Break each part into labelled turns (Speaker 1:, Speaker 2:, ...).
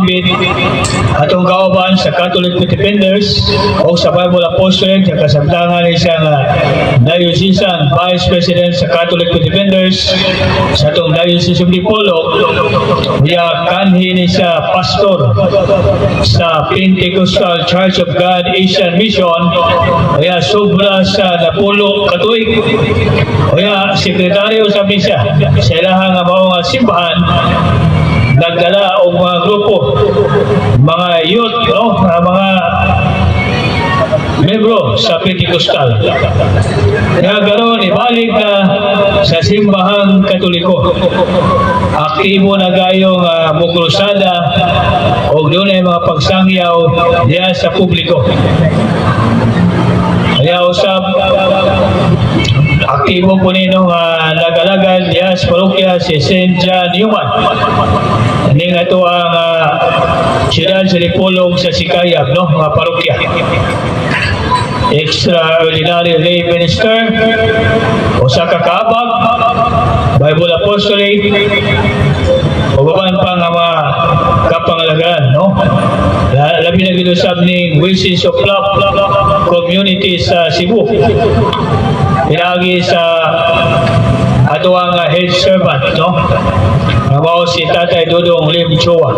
Speaker 1: Mambit, atong kauban sa Catholic Defenders o sa Bible Apostolate, nga kasabtangan ni siya nga Diocesan Vice President sa Catholic Defenders sa atong Diocese of Dipolog. Unya kanhi ni siya pastor sa Pentecostal Church of God Asian Mission. Kaya sobra sa 10 katuig. Kaya sekretaryo sa misa sa ilahang nga mao nga simbahan, nagdala og mga grupo, mga youth, no, nga mga membro sa Pentecostal. Kaya karon ibalik na sa Simbahang Katoliko. Aktibo na gayong mukrusada o dunay mga pagsangyaw diya sa publiko. Kaya usab aktibo po nino nga nagalagad diya sa parokya si St. John Newman. Ini nga ito ang siyudad sa Dipolog sa Sicayab, no, mga parokya. Extraordinary lay minister, usa ka kaabag, Bible Apostolate, o uban pa nga mga kapangalagaran, no? Labi na gid usab ning Wishes of Love community sa Cebu. Pinagi sa ato ang head servant, no? Nga mao si Tatay Dudong Lim Chua.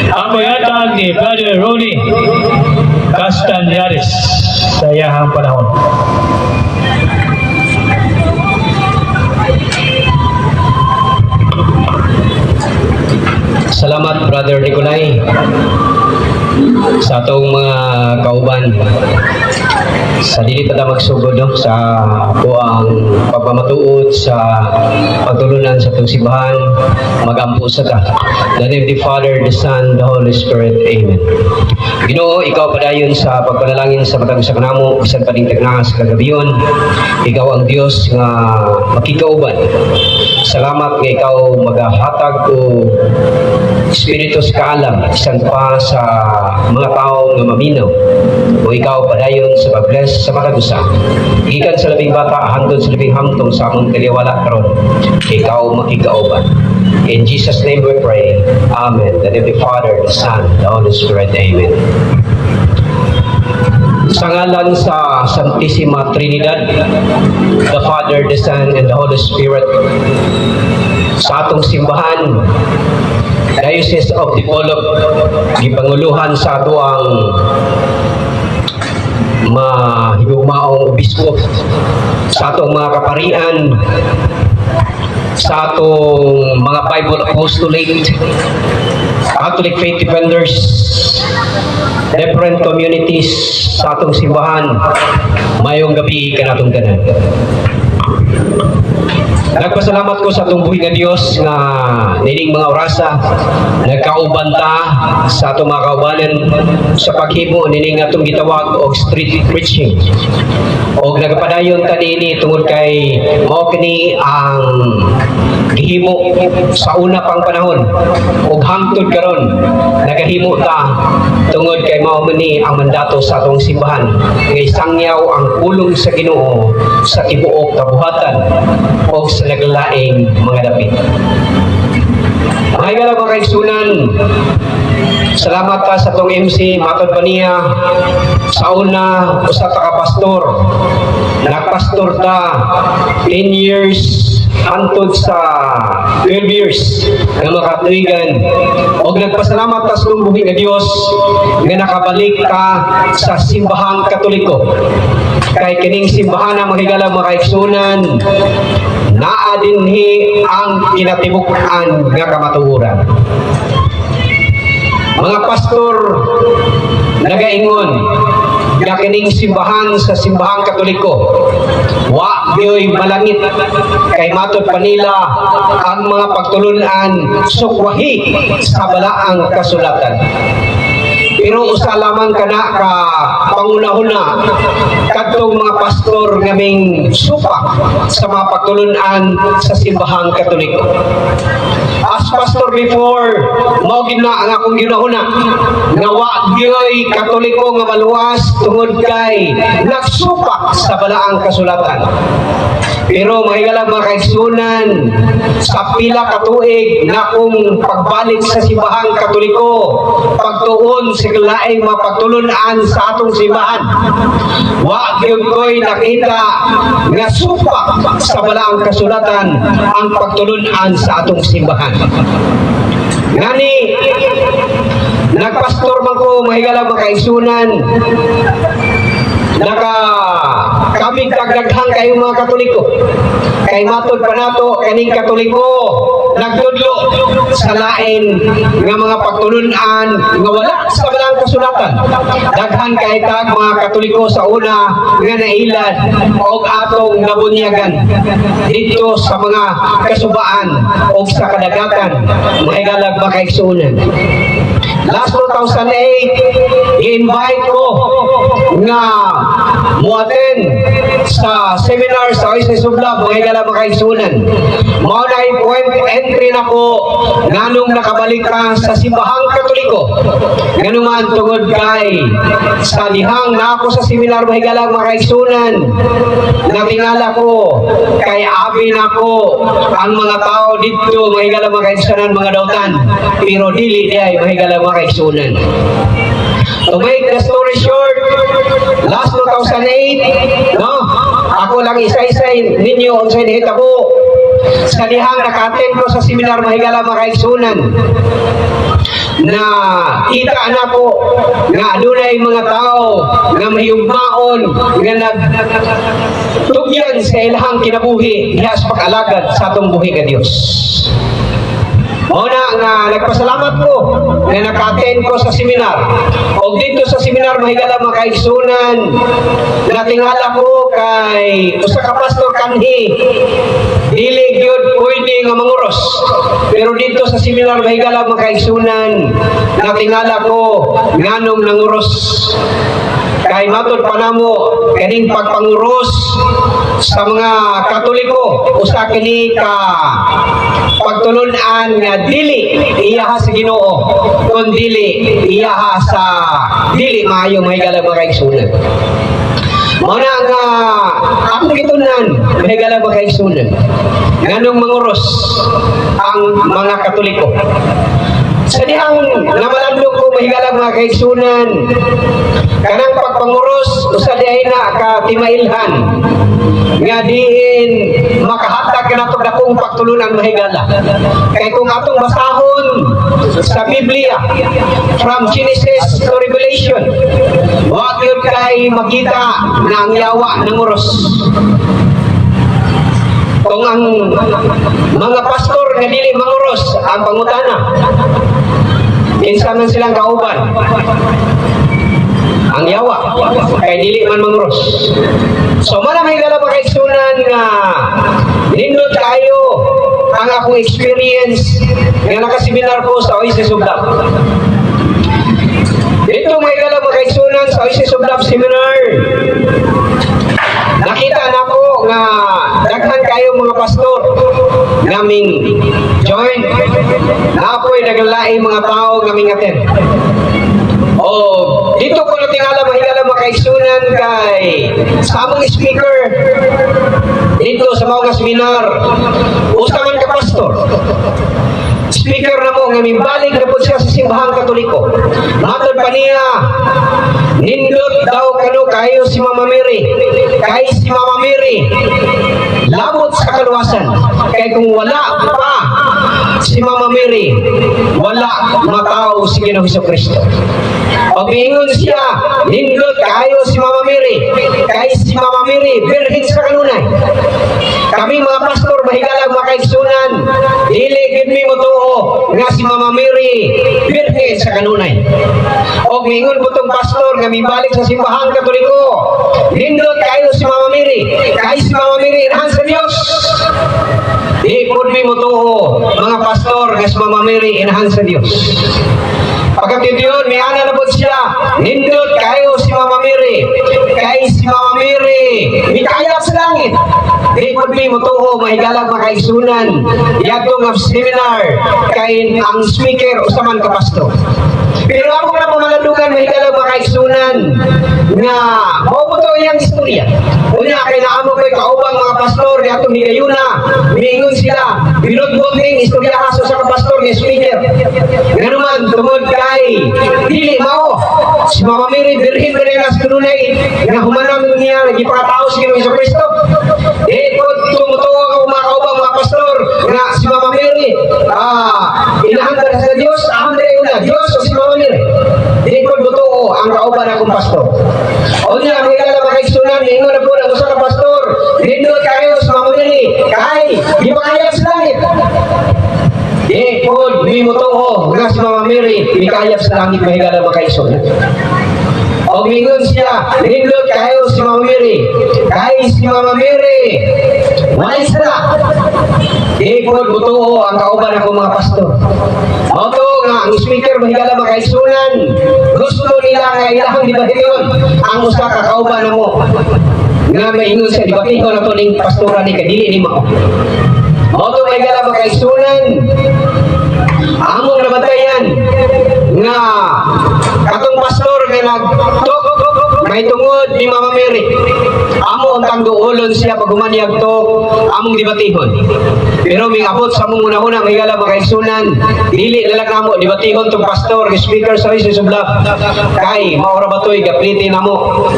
Speaker 1: Ang paghatag ni Brother Ronnie Castañares sa iyahang panahon.
Speaker 2: Salamat, Brother Nicolay, sa atong mga kauban. Sa dili pa ta magsugod, no, sa ako ang pagpamatuod sa pagtulunan sa atong simbahan, magampo sa ta. In the name of the Father, the Son, the Holy Spirit. Amen. Ginoo, ikaw padayon sa pagpanalangin sa matag usa kanamo bisan pa ning tagnaa sa kagabion. Ikaw ang Dios nga makikauban. Salamat nga ikaw magahatag og espiritu sa kaalam bisan pa sa mga tao nga maminaw. O ikaw padayon sa pag-bless sa matag usa. Gikan sa labing bata hangtod sa labing hamtong sa among taliwala karon. Ikaw makikauban. In Jesus' name we pray. Amen. The name of the Father, the Son, the Holy Spirit. Amen. Sa ngalan sa Santissima Trinidad, the Father, the Son, and the Holy Spirit, sa atong simbahan, Diocese of Dipolog, gipanguluhan sa ato ang mahigugmaong obispo, sa atong mga kaparian, sa atong mga Bible Apostolate, Catholic Faith Defenders, different communities sa atong simbahan, mayong gabi kanatong tanan. Nagpasalamat ko sa atong buhi nga Dios nga nining mga orasa nagkauban ta sa atong mga kaubanan sa paghimo nining atong gitawag og street preaching. Og nagapadayon ta niini tungod kay mao kini ang gihimo sa una pang panahon ug hangtod karon nagahimo ta tungod kay mao man ni ang mandato sa atong simbahan nga isangyaw ang pulong sa Ginoo sa tibuok kabuhatan o sa naglalaing mga dapit. Mga higala, mga kaigsunan, salamat ta sa atong MC. Matod pa niya sa una, usa ta ka pastor. Nagpastor ta 10 years hantod sa 12 years nga makatuigan. Og nagpasalamat ta sa buhi nga Dios nga nakabalik ta sa Simbahang Katoliko. Kay kining simbahan, ang mga higala, mga kaigsunan, naa dinhi ang kinatibuk-an nga kamatuoran. Mga pastor nagaingon nga kining simbahan sa Simbahang Katoliko wa gyoy malangit kay matod pa nila ang mga pagtulunan sukwahi sa Balaang Kasulatan. Pero usa lamang kana ka panguna-una kadtong mga pastor nga ming supak sa mga pagtulunan sa Simbahang Katoliko. As pastor before, mao gid na ang akong ginahuna nga wa gyoy Katoliko nga maluwas tungod kay nagsupak sa Balaang Kasulatan. Pero mga higala, mga kaigsunan, sa pila ka tuig na kung pagbalik sa Simbahang Katoliko, pagtuon sa laing mga pagtulunan sa atong simbahan, wa gyud ko'y nakita nga supak sa Balaang Kasulatan ang pagtulunan sa atong simbahan. Ngani, nagpastor man ko, mga higala, mga kaigsunan, naka kamig kagdaghang kayo mga Katoliko. Kay matod pa nato, kaning Katoliko nagtudlo sa lain nga mga pagtulunan nga wala sa Balaang Kasulatan. Daghan kay tag mga Katoliko sa una nga nailad og atong nabunyagan dito sa mga kasubaan og sa kadagatan, mga higalag, mga kaigsuonan. Last 2008, i-invite ko nga muaten sa seminar sa Oasis of Love, mga higala, mga kaigsuonan. Mao na yung point entry na ko nganong nakabalik ka sa Simbahang Katoliko. Nganuman, tungod kay sa lihang na ako sa seminar, mga higala, mga kaigsuonan, natingala ko kay abi nako ang mga tao dito, mga higala, mga kaigsuonan, mga dautan, pero dili diay, mga higala, mga kaigsuonan. To make the story short, last 2008, no? Ako lang isa-isa ninyo unsay nahitabo sa dihang naka-attend ko sa seminar, mga higala, mga kaigsuonan, na kita na ko nga adunay mga tao nga mahiyugmaon nga nagtugyan sa ilahang kinabuhi diha sa pag-alagad sa atong buhi nga Dios. Mao na nga nagpasalamat ko nga naka-attend ko sa seminar. Og dito sa seminar, mga higala, mga kaigsunan, natingala ko kay usa ka pastor kanhi dili gyud pwede nga manguros. Pero dito sa seminar, mga higala, mga kaigsunan, natingala ko nganong nanguros. Kay matod pa namo, kaning pagpanguros sa mga Katoliko usa kini ka pagtulunan nga dili iyaha sa Ginoo kun dili iyaha sa dili maayo, mga higala, mga kaigsunan. Mao na nga akong gitunan, mga higala, mga kaigsunan, nganong manguros ang mga Katoliko. Sa dihang namalandong ko, mga higala, mga kaigsunan, kanang pagpanguros usa diay na ka timailhan nga diin makahatag kanato dakong pagtulunan, mga higala. Kay kung atong basahon sa Biblia from Genesis to Revelation, wa gyud kay makita na ang yawa nanguros. Kung ang mga pastor nga dili manguros, ang pangutana, kinsa man silang kauban? Ang yawa, kay dili man manguros. So mana, mga higala, mga kaigsunan, nga nindot kayo ang akong experience nga nakaseminar ko sa Oasis of Love. Dito, mga higala, mga kaigsunan, sa Oasis of Love seminar, nakita na ko nga daghan kayo mga pastor naming join na ako'y naglaing mga tao nga ming-attend. Oh, dito ko natingala, mga higala, mga kaigsunan, kay sa among speaker dito sa mga seminar, usa man ka pastor. Speaker na mo nga mibalik na po siya sa Simbahang Katoliko. Matod pa niya, nindot daw kano kayo si Mama Mary. Kay si Mama Mary, lamot sa kaluwasan. Kay kung wala pa si Mama Mary, wala matao si Ginoong Hesus Kristo. O miingon siya, nindot kayo si Mama Mary. Kay si Mama Mary, birhen sa kanunay. Kami mga pastor, mahigalag, mga kaigsunan, dili gid mi motuo nga si Mama Mary birhen sa kanunay. O miingon po tong pastor nga mibalik sa Simbahang Katoliko, nindot kayo si Mama Mary. Kay si Mama Mary inahan sa Dios. Di pud mi motuo mga pastor nga si Mama Mary inahan sa Dios. Pagkat yun, may ana na po siya. Nindot kayo si Mama Mary. Kay si Mama Mary mikayap sa langit. Di po mi motuo, mga higalag, mga kaigsunan, yadto nga seminar kay ang speaker usa man ka pastor. Pero ako na pamatian malandungan, mahigala mga kaigsunan, nga mao po to iyang istorya. Unya kay naamo ko'y kaubang mga pastor di atong higayuna, miingon sila, binutbot ning istorya sa usa ka pastor nga speaker. Nganuman tungod kay dili mao si Mama Mary, birhen ba niya kanunay nga humanam niya nagipakatao sa Ginoong Kristo. Di po tumutuo ang mga kaubang mga pastor nga si Mama Mary inahan ba sa Dios, ahon diri una Dios o si Mama Mary. Di po mutuo ang kauban akong pastor. Unya ang higala mga kaigsunan, ingon na po ang usa ka pastor, nindot kayo sa Mama Mary kay gipakayab sa langit. Di po mi mutuo nga si Mama Mary mikayab sa langit, mahigala mga kaigsunan. O mingon siya, nindot kayo si Mama Mary. Kay si Mama Mary, walay sala. Di po mutuo ang kauban ako mga pastor. Mao to nga ang speaker, mahigala mga kaigsunan, gusto nila nga ilahang debatihon ang usa ka kauban namo. Nga maingon siya, debatihon na to ning pastora ni kadili ni mao. Mao to, mahigala mga kaigsunan, among nabantayan nga katong pastor nga nag-talk may tungod ni Mama Mary. Amo ang duolon siya pag humaniyag to among debatihon. Pero mingabot sa among una-una, mahigala mga kaigsunan, dili na lang namo debatihon tong pastor, speaker sa Oasis of Love. Kay maura ba to'y gapliti namo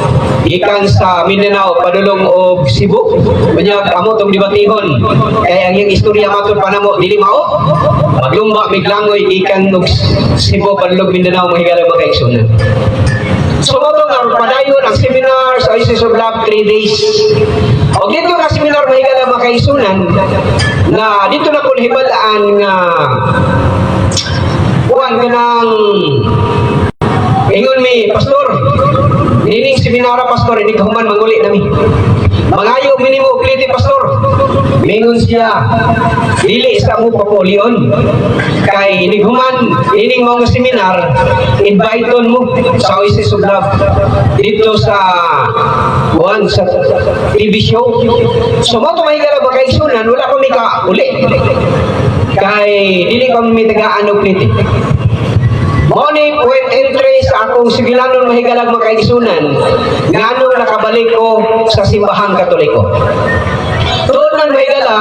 Speaker 2: gikan sa Mindanao padulong og Cebu. Unya amo tong debatihon kay ang iyang istorya matud pa namo dili mao. Maglumba miglangoy gikan og Cebu padulong Mindanao, mahigala mga kaigsunan. So mo to nga padayon ang seminar sa Oasis of Love, 3 days. O dito nga seminar, mahigala mga kaigsunan, na dito na ko nahibal-an nga kuan kanang ingon mi, "Pastor, nining seminara, pastor, hindi ka human manguli nami. Mangayo mi nimo og plite, pastor." Mingon siya, dili sa mo papulion. Kay inighuman ining mga seminar, inviteon mo sa Oasis of Love dito sa kuan sa TV show. So mo to, mahigala mga kaigsunan, wala ko mi ka uli. Kay dili pa mi tagaan og plite. Mao ni point entry sa akong sigilanon, mahigalag mga kaigsunan, ngano nakabalik ko sa simbahang Katoliko. Tuod man, mahigala,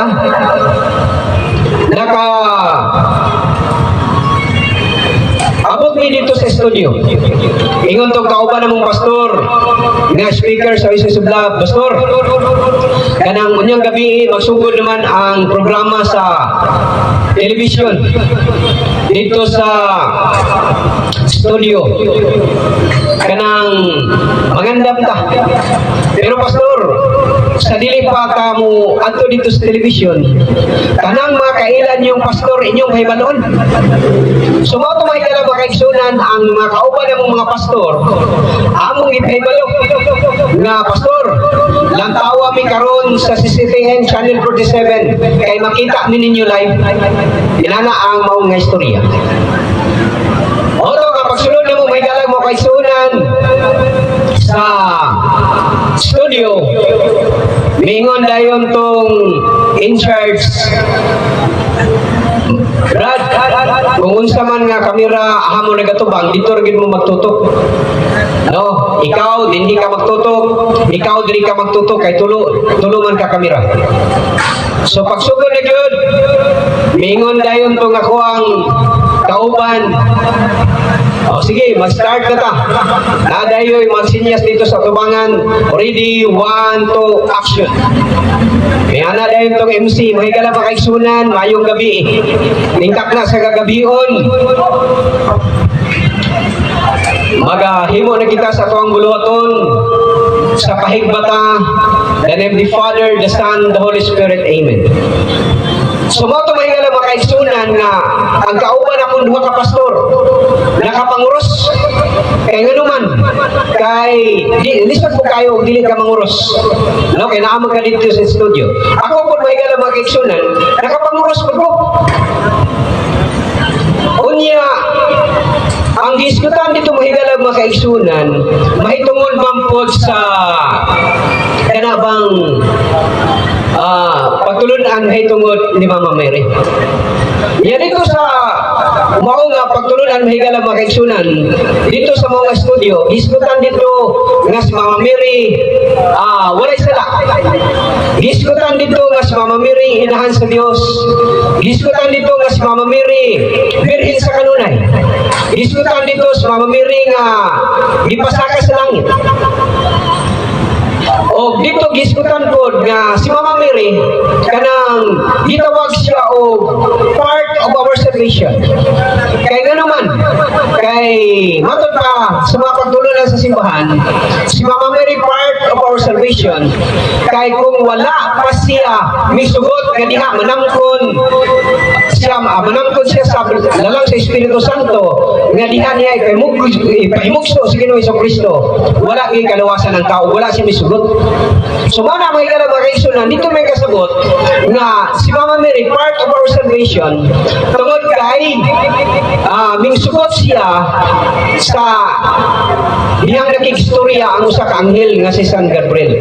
Speaker 2: naka abot mi dito sa studio. Ingon tong kauban namong pastor nga speaker sa Oasis of Love, "Pastor, kanang unyang gabi magsugod naman ang programa sa television dito sa studio. Kanang magandam ta. Pero pastor, sa dili pa ka mo adto dito sa television, kanang mga kailan yung pastor inyong hibalon." So mao to, mahigala mga kaigsunan, ang mga kauban namong mga pastor, among ipahibalo nga, "Pastor, lantawa mi karon sa CCTN Channel 47 kay makita mi ninyo live." Inana ang mao nga istorya. Mao to nga pagsulod namo, mahigala mga kaigsunan, sa studio, mingon dayon tong in charge, "Brad, kung unsa man nga kamera amo nagatubang, dito ra gid mo magtutok. No, ikaw dinhi ka magtutok, ikaw diri ka magtutok kay tulo tulo man ka kamera." So pagsugod na gyud, mingon dayon tong ako ang kauban, "O sige, mag-start na ta. Nadayoy magsinyas dito sa tubangan. Ready, one, two, action." Kaya na dayon tong MC, mahigala pa kaigsunan, mayong gabi. Ningkak na sa kagabion. Magahimo na kita sa tuang buluhaton sa pahigbata, the name of the Father, the Son, the Holy Spirit. Amen. So mo ito, mahigala mga kaigsunan, nga ang kauban akong duha ka pastor nakapanguros. Kay ngano man kay di lisod po kayo og dili ka manguros. No, kay naa man ka dito sa studio. Ako po, mahigala mga kaigsunan, nakapanguros po ko. Unya, ang diskutan dito, mahigala mga kaigsunan, mahitungod man pod sa kana bang pagtulunan mahitungod ni Mama Mary. Yan dito sa mao nga pagtulunan, mahigala mga kaigsunan, dito sa mga studio, gisgutan dito nga si Mama Mary walay sala. Gisgutan dito nga si Mama Mary inahan sa Dios. Gisgutan dito nga si Mama Mary birhen sa kanunay. Gisgutan dito si Mama Mary nga gipasaka sa langit. O dito gisgutan pod nga si Mama Mary kanang gitawag siya og part of our salvation. Kay nga naman, kay matod pa sa mga pagtulunan sa simbahan, si Mama Mary part of our salvation. Kay kung wala pa siya misugot nga diha manangkon siya sa lalang sa Espiritu Santo nga diha niya ipahimugso si Ginoong Kristo, wala gyud kaluwasan ng tao, wala siya misugot. So mao na, mga higala mga kaigsunan, dito may kasabot nga si Mama Mary part of our salvation tungod kay mingsugot siya sa dihang nakigstorya ang usa ka anghel nga si San Gabriel.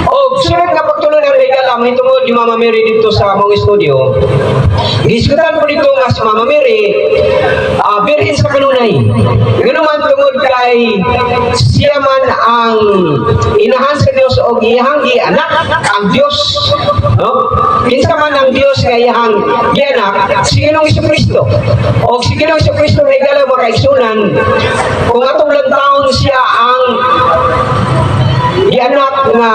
Speaker 2: O sunod nga pagtulunan, mga higala, mahitungod ni Mama Mary dito sa among studio, gisgutan po dito nga si Mama Mary birhen sa kanunay. Ngano man, tungod kay siya man ang inahan sa Dios o iyahang gianak ang Dios. No? Kinsa man ang Dios nga iyahang gianak? Si Ginoong Kristo. O si Ginoong Kristo, mga higala mga kaigsunan, kung atong lantawon, siya ang gianak nga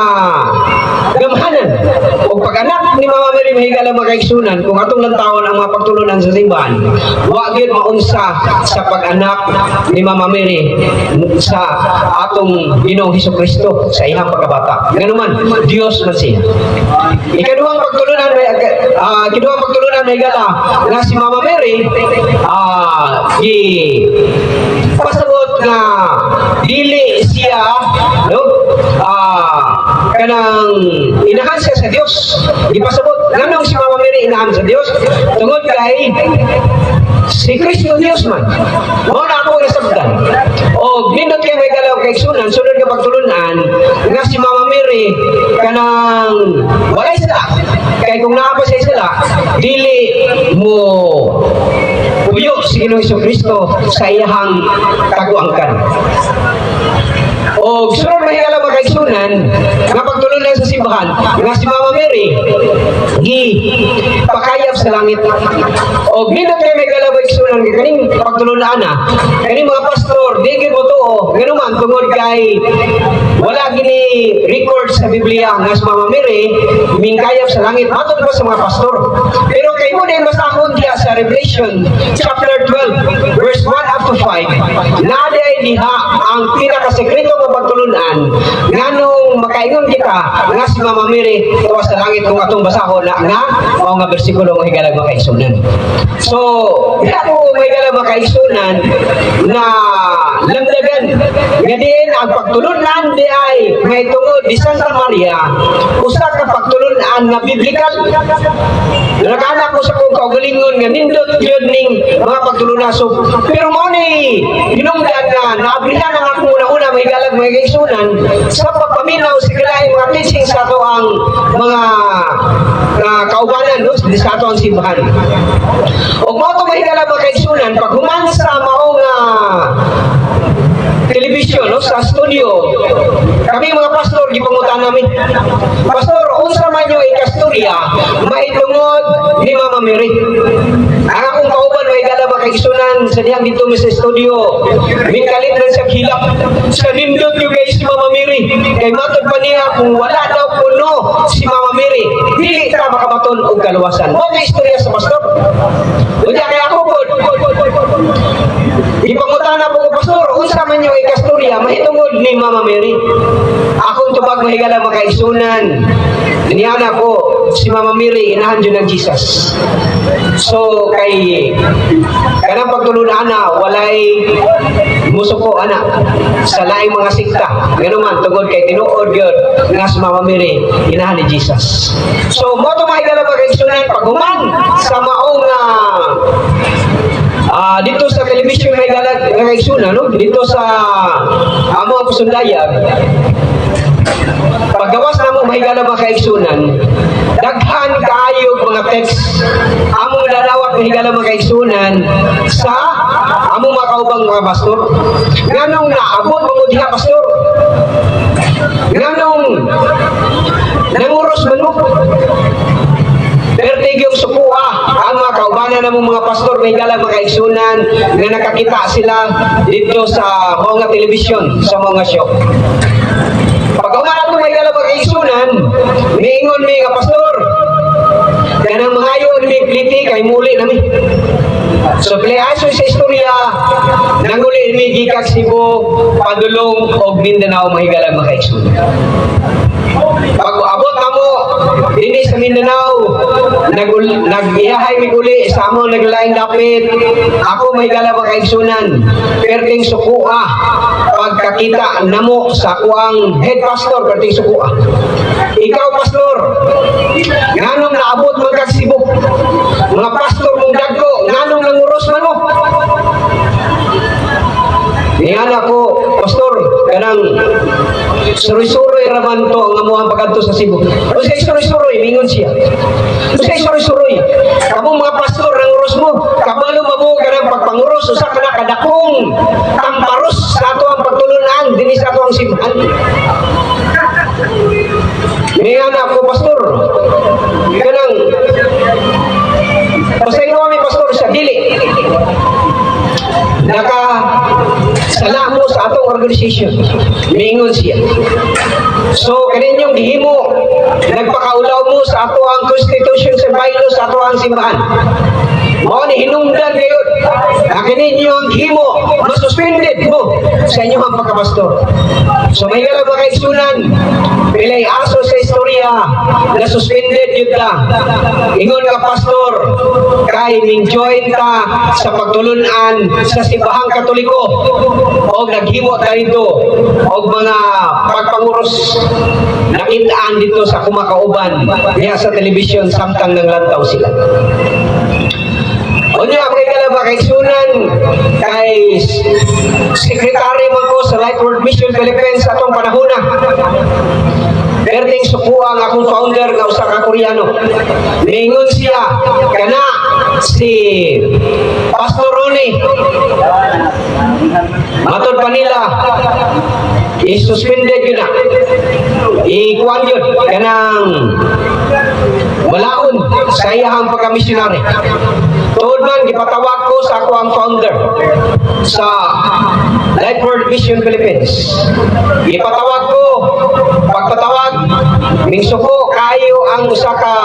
Speaker 2: gamhanan. O pag-anak ni Mama Mary, mahigala mga kaigsunan, kung atong lantawon ang mga pagtulunan sa simbahan, wa gyud maunsa sa pag-anak ni Mama Mary sa atong Ginoong Hesus Kristo sa iyang pagkabata. Ngano man, Dios man siya. Ikaduhang pagtulunan, mahigala, nga si Mama Mary gi pasabot nga dili siya, no, kanang inahan siya sa Dios. Gipasabot nganong si Mama Mary inahan sa Dios tungod kay si Kristo Dios man. Mao na ako nasabtan. O nindot kay may galaw kay sunan, sunod nga pagtulunan nga si Mama Mary kanang walay sala. Kay kung naa pa siya sala, dili mo puyo si Ginoong Kristo sa iyahang kaguangkan. O sunod, mahigala mga kaigsunan, nga pagtulunan sa simbahan nga si Mama Mary gi pakayab sa langit. O nindot kay may galaw kaigsunan kay kaning pagtulunan na kaning mga pastor di gyud mo tuo. Ngano man, tungod kay wala gini record sa Biblia nga si Mama Mary mingkayab sa langit matod pa sa mga pastor. Pero kay mo din basahon diya sa Revelation chapter 12 verse 1 up to 5, naa diay diha ang pinakasekreto nga pagtulunan nganong makaingon kita nga si Mama Mary tuwa sa langit kung atong basahon na nga mao nga bersikulo, mga higala mga kaigsunan. So, di ako, mga higala mga kaigsunan, na lamdagan nga diin ang pagtulunan di ay may tungod di Santa Maria usa ka pagtulunan nga biblical. Nakaana ko sa kong kaugalingon nga nindot yun ning mga pagtulunan. So, pero mo ni hinungdan nga naabrihan ang akong una-una, mga higala mga kaigsunan, sa pagpaminaw sa kalaing mga teaching sa ato ang mga kaubanan, no, sa ato ang simbahan. Og mao to, mahigala mga kaigsunan, pag human sa mao nga television, no, sa studio, kami mga pastor gipangutan namin, "Pastor, unsa man yung ikastorya mahitungod ni Mama Mary?" Ang akong kauban, may gala mga kaigsunan, sa dihang dito mi sa studio, mingkalit rin sa hilak sa nindot yung kay si Mama Mary, kay matod pa niya kung wala daw kuno si Mama Mary, dili ta makabaton og kaluwasan. Mao may istorya sa pastor. Unya kay ako pod, ipangutana po ko, "Pastor, unsa man yung ikastorya mahitungod ni Mama Mary?" Akong tubag, mahigala mga kaigsunan, niyana ko, si Mama Mary inahan jud ng Jesus. So, kay kanang pagtulunan na walay musuko ana sa laing mga sikta. Ngano man, tungod kay tinuod gyud nga si Mama Mary inahan ni Jesus. So, mo to, mahigala mga kaigsunan, pag human sa maong dito sa television, may galag nga kaigsunan, no? Dito sa amo ang pasundayag, paggawas na mo, mahigala mga kaigsunan, daghan kaayo mga text among danaw. Niabot, mga higala mga kaigsunan, sa among mga kaubang mga pastor. Nganong naabot mo diha, pastor? Nganong nanguros man mo? Perti gyung sukua ang mga kaubanan namong mga pastor, mga higala mga kaigsunan, nga nakakita sila dito sa mga telebisyon, sa mga show. Pag umalat mo, mga higala mga kaigsunan, miingon mi nga, "Pastor, kanang mangayo mi pliti kay muli nami." So pilay aso sa istorya, nanguli mi gikan Cebu, padulong og Mindanao, mga higala mga kaigsunan. Pag abot namo dinhi sa Mindanao, nag-iyahay mi uli sa among naglaing dapit. Ako, mga higala mga kaigsunan, perting sukua pagkakita namo sa akuang head pastor, perting sukua. "Ikaw, pastor, nganong naabot man kag Cebu? Mga pastor mong dagko, nganong nanguros man mo?" Niana ko, "Pastor, kanang suroy-suroy raman to ang amuang pagkadto sa Cebu." "Unsay suroy-suroy?" mingon siya. "Unsay suroy-suroy? Kamo mga pastor, nanguros mo. Kabalo ba mo kanang pagpanguros, usa ka na kadakong tamparos sa ato ang pagtulunan dinhi sa ato ang simbahan?" Niana ko, "Pastor, kanang pasaylo kami, pastor, sa dili. Naka sala mo sa atong organization," mingon siya. "So kaninyong gihimo, nagpakaulaw mo sa ato ang constitution sa bylaws sa ato ang simbahan. Mao ni hinungdan gayud ang kininyo ang gihimo, masuspended mo sa inyong pagkapastor." So may mga kaigsunan, pilay aso sa istorya, na suspended yun ta. Ingon ka, pastor, kay ning join ta sa pagtulunan sa simbahang Katoliko o naghimo ta dito og mga pagpanguros, nakitaan dito sa kumakauban diha sa television samtang nanglantaw sila. Unya, kay kala mga kaigsunan, kay secretary man ko sa Light World Mission Philippines sa atong panahona. Perting sukuha ang akong founder nga usa ka Koreano. Ningon siya, kana si Pastor Ronnie. Matod pa nila, i-suspended yun na. I-kuan yun, kanang walaon sa iyahang pagka-missionary. Tuod man, gipatawag ko sa ako ang founder sa Light World Mission Philippines. Gipatawag ko, pagpatawag, mingsuko kayo ang usa ka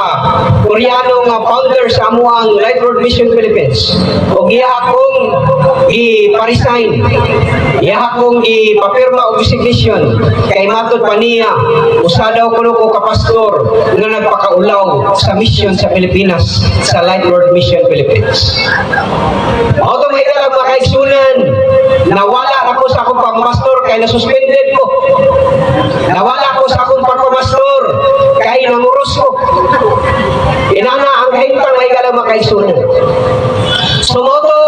Speaker 2: Koreano nga founder sa amuang Light World Mission Philippines. O iya akong gi-resign. Iya akong gipapirma og resignation kay matod pa niya usa daw kuno ko ka pastor nga nagpakaulaw sa mission sa Pilipinas sa Light World Mission Philippines. Mao to, mga higala mga kaigsunan, nawala ako sa akong pagpastor kay na-suspended ko. Nawala ko sa akong pagpamastor kay nanguros ko. Inana ang kahimtang, mga higala mga kaigsunan. So mao to,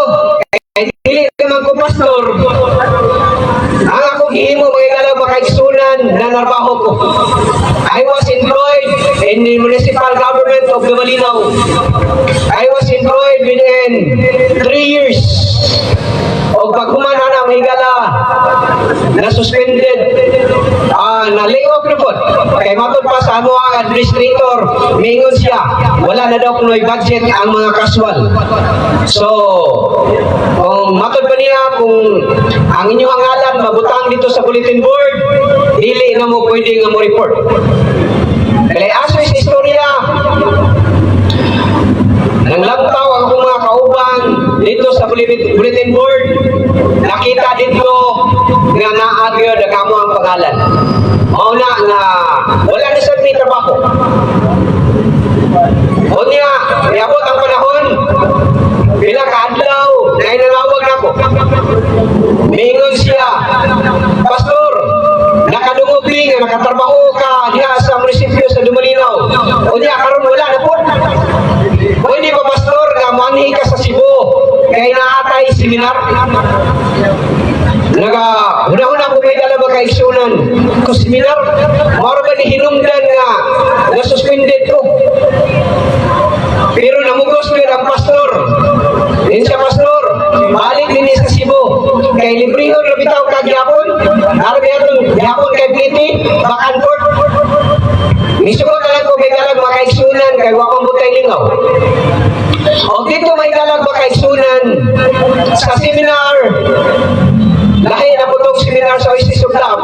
Speaker 2: kay dili naman ko pastor, ang akong gihimo, mga higala mga kaigsunan, nanarbaho ko. I was employed in the municipal government of Dumalinao. I was employed within 3 years. O paghuman na, mga higala, na suspended, na lay off na po. Kay matod pa sa amo ang administrator, mingon siya, wala na daw kunoy budget ang mga casual. So, kung matod pa niya, kung ang inyong ngalan mabutang dito sa bulletin board, dili na mo pwede nga mo report. Kaya aso sa istorya, nang lantaw ang akong mga kauban dito sa bulletin board, nakita dito nga naa gyud ang amo ang pangalan. Mao na nga wala na sa may trabaho. Unya, niabot ang panahon, pila ka adlaw, na nanawag nako. Mingon siya, "Pastor, nakadungog ni nga nakatrabaho ka diha sa munisipyo sa Dumalinao. Unya, karon wala na po. Pwede ba, pastor, nga moanhi ka sa Cebu kay naatay seminar?" Naga, una-una ko may dala mga kaigsunan. Ko seminar, maro ba ni hinungdan nga na suspended ko? Pero namugos ko ang pastor. kay wa man butay lingaw. O dito, mga higala, mga kaigsunan, sa seminar, lahi na po itong seminar sa Oasis of Love.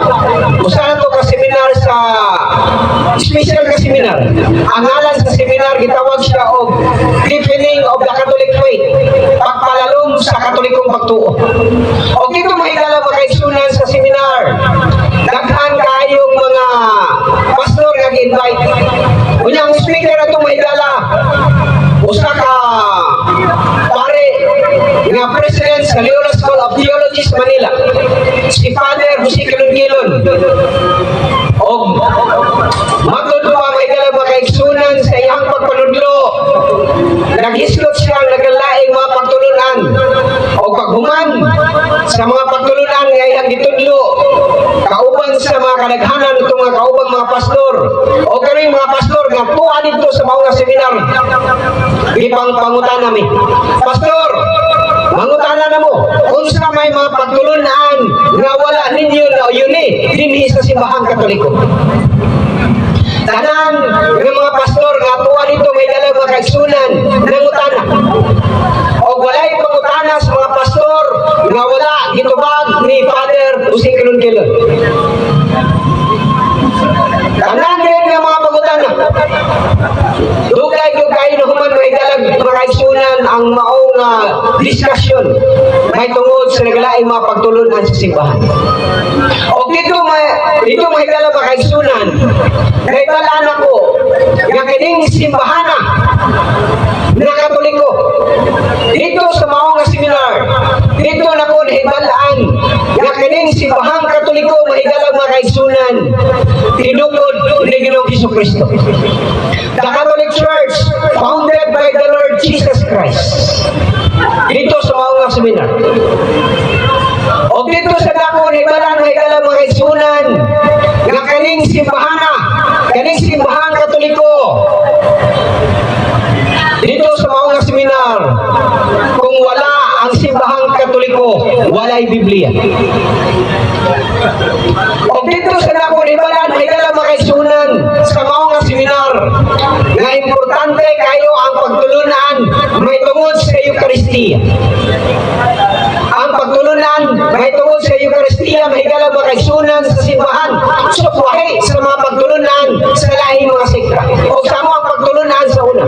Speaker 2: Usa na to ka seminar sa special ka seminar. Ang ngalan sa seminar, gitawag siya og Deepening of the Catholic Faith. Pagpalalom sa Katolikong pagtuo. O dito, mga higala, mga kaigsunan, sa seminar, daghan kayong mga pastor nga gi-invite. Unya ang speaker ato, mga higala, usa ka pare nga president sa Loyola School of Theology sa Manila, si Father Jose Quilon. Og matod pa, mga higala, mga kaigsunan, sa iyang pagpanudlo, naghisgot siya ang naglaing mga pagtulunan. O paghuman sa mga pagtulunan nga iyang gitudlo kauban sa mga kadaghanan itong mga kaubang mga pastor o kaming mga pastor nga tuwa dito sa mga seminar, gipang pangutana mi, "Pastor, mangutana na mo, unsa may mga pagtulunan nga wala ninyo na yun dinhi sa Simbahang Katoliko?" Tanan ng mga pastor nga tuwa dito, mga higala, mga kaigsunan, nangutana. O walay pangutana sa mga pastor nga wala gitubag ni Father Jose Quilon Quilon. Tanan rin nga mga pangutana. Dugay-dugay na human, mga higala, mga kaigsunan, ang maong discussion may tungod sa naglaing mga pagtulunan sa simbahan. O dito, mga higala, mga kaigsunan, nahibalaan ako nga kining simbahana na Katoliko, dito sa mao nga seminar, dito na ko nahibalaan nga kining Simbahang Katoliko, mga higala, mga kaigsunan, tinukod ni Ginoong Hesus Kristo. The Catholic Church founded by the Lord Jesus Christ. Dito sa mao nga seminar. O dito sa dako nahibalaan, mga higala, mga kaigsunan, nga kaning simbahana, kaning Simbahang Katoliko, dito sa mao nga seminar, kung wala ang Simbahang Katoliko, walay Biblia. O dito sa dako nahibalaan, mga higala, mga kaigsunan, sa mao nga seminar, nga importante kayo ang pagtulunan may tungod sa Eucharistia. Ang pagtulunan may tungod sa Eucharistia, mga higala, mga kaigsunan, sa simbahan, sukwahi sa mga pagtulunan sa laing mga sekta. O sa mo ang pagtulunan sa una.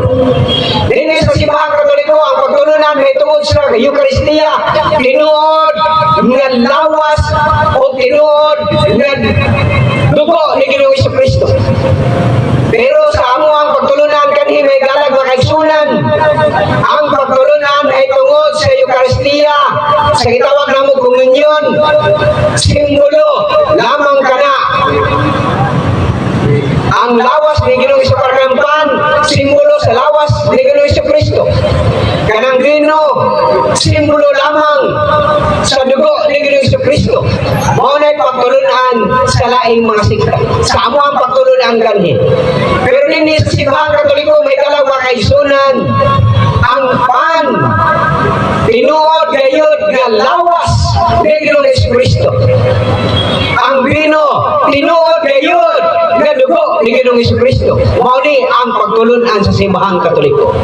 Speaker 2: Dinhi sa Simbahang Katoliko, ang pagtulunan may tungod sa Eucharistia, tinuod nga lawas o tinuod nga dugo ni Ginoong Kristo. Pero sa amo ang pagtulunan kanhi, mga higala, mga kaigsunan, ang pagtulunan ay tungod sa Eucharistia, sa gitawag namo komunyon, simbolo lamang kana. Ang lawas ni Ginoong Hesus pan, simbolo sa lawas ni Ginoong Kristo. Kanang bino, simbolo lamang sa dugo ni Ginoong Kristo. Mao na'y pagtulunan sa laing mga sikta. Sa amo ang pagtulunan kanhi. Pero dinhi sa Simbahang Katoliko, mga higala, mga kaigsunan, ang pan, tinuod gayud nga lawas ni Ginoong Kristo. Ang bino, tinuod gayud nga dugo ni Ginoong Kristo. Mao ni ang pagtulunan sa Simbahang Katoliko.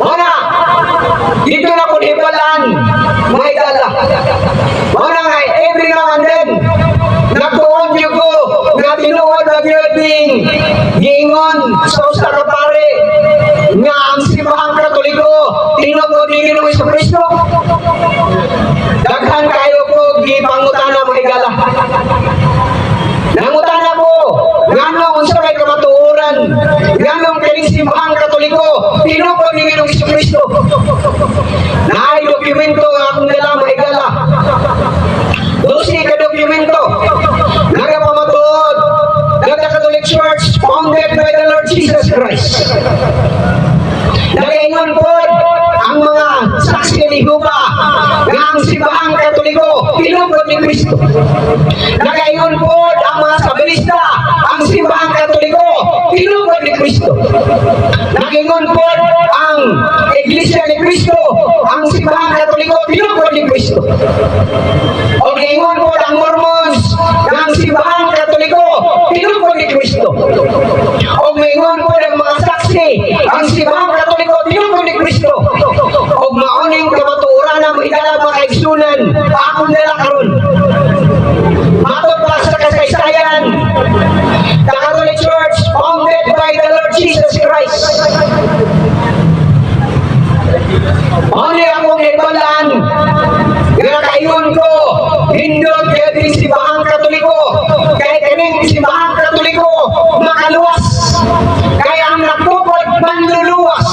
Speaker 2: Mao dito na kung hibalaan, mga higala. Mao na nga, every now and then, nagtuon gyud ko nga tinuod na gyud ning giingon sa usa ka pare nga ang Simbahang Katoliko tinuod ni Ginoong Kristo. Daghan kayo ko gipangutana, mga higala. Nangutana ko, ngano, unsa may kamatuoran, nganong kining Simbahang Katoliko tinukod ni Ginoong Kristo? Naay dokumento nga akong dala, mga higala. 12 ka dokumento nagapamatuod that the Catholic Church founded by the Lord Jesus Christ. Nagaingon pod ang mga Saksi ni Jehova nga ang Simbahang Katoliko tinukod ni Kristo. Nagaingon pod ang mga Sabelista, ang Simbahang Katoliko tinukod ni Kristo. Nagaingon pod ang Iglesia ni Cristo, ang Simbahang Katoliko tinukod ni Kristo. O gaingon pod ang Mormons nga ang Simbahang Katoliko tinukod ni Kristo. O maingon Akong dala karon. Matod pa sa kasaysayan, the Catholic Church founded by the Lord Jesus Christ. Mao ni akong hibalaan nga nakaingon ko, hindot kay ding simbahang Katoliko, kay kaning simbahang Katoliko makaluwas, kay ang nagtukod manluluwas.